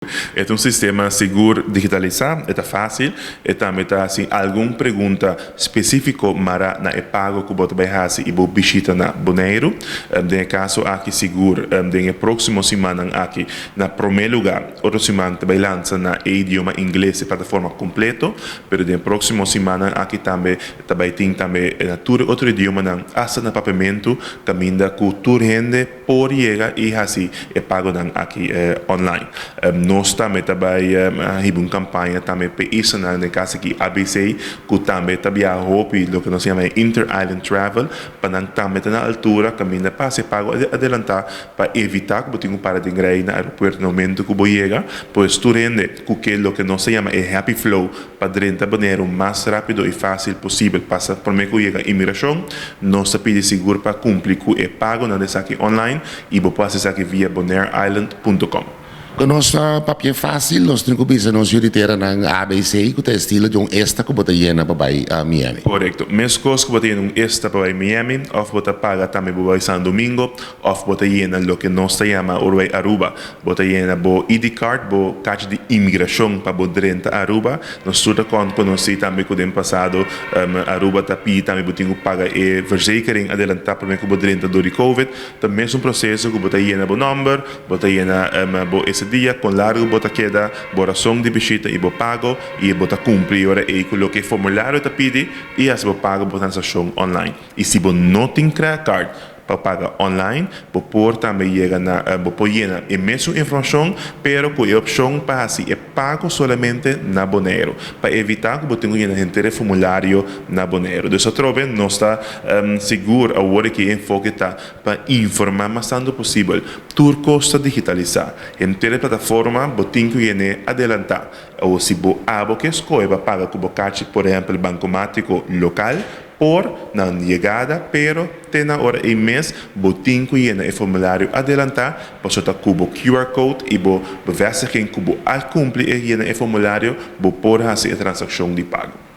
E ta un sistema sigur digitalisa, e ta facil, y tambe ta asina algun pregunta specifico mara na e pago cu bo ta bay haci y bo bishita na Bonaire. Den caso aki sigur, den proximo siman aki na prome lugar, otro siman tambe lansa na idioma ingles e plataforma completo, pero den proximo siman aki tambe tambe tin tambe na tur otro idioma, hasta na Papiamento, caminda cu tur hende por yega y haci e pago nan aki online. Nos tambe tambe un campaña tambe pa esey na caso aki ABC, cu tambe ta biaha hopi, loke nos yama inter-island travel, pa nan tambe ta na altura, caminda pa haci pago adelanta, pa evita cu tin cu para den rij na aeropuerto na momento cu bo yega. Pues tur hende cu ke loke nos yama e happy flow pa drenta Bonaire mas rapido y facil posibel, pasa prome cu yega inmigracion, nos ta pidi sigur pa cumpli cu e pago nan esaki online y bo por esaki via bonaireisland.com. Cu nos papia facil, nos tin cu bisa nos yu di tera nan ABC, cu ta estilo di un ESTA cu bo ta yena pa bay Miami. Correcto. Mescos cu bo ta yena un ESTA pa bay Miami, of bo ta paga tambe pa bay San Domingo, of bo ta yena loke nos ta yama ora bay Aruba. Bo ta yena bo ID card, bo kaartje di inmigracion pa bo drenta Aruba. Nos tur conoce tambe cu den pasado Aruba ta pidi tambe bo tin cu paga e verzekering adelanta pa cu bo drenta door di COVID. Ta mesun proceso cu bo ta yena bo number, bo ta yena bo estadia, con largo bo ta keda, bo rason di bishita y bo pago y bo ta cumpli ora e cu loke formulario ta pidi y haci bo pago, bo transaccion online. Y si bo no tin credit card pa paga online, bo por tambe yega na bo por yena e mesun informacion, pero cu e opcion pa haci e pago solamente na Bonaire, pa evita cu bo tin cu yena henter formulario na Bonaire. Dus atrobe, nos ta sigur awor cu e enfoke ta pa informa mas tanto posibel. Tur cos ta digitalisa. Henter plataforma bo tin cu yena adelanta. Of si bo abo ke scohe pa paga cu bo kaartje, por ehempel, bankomatico local, por na yegada, pero te na ora e mes bo tin cu yena e formulario adelanta, paso ta cu bo QR code y bo bevestiging cu bo a cumpli e yena e formulario, bo por haci e transaccion di pago.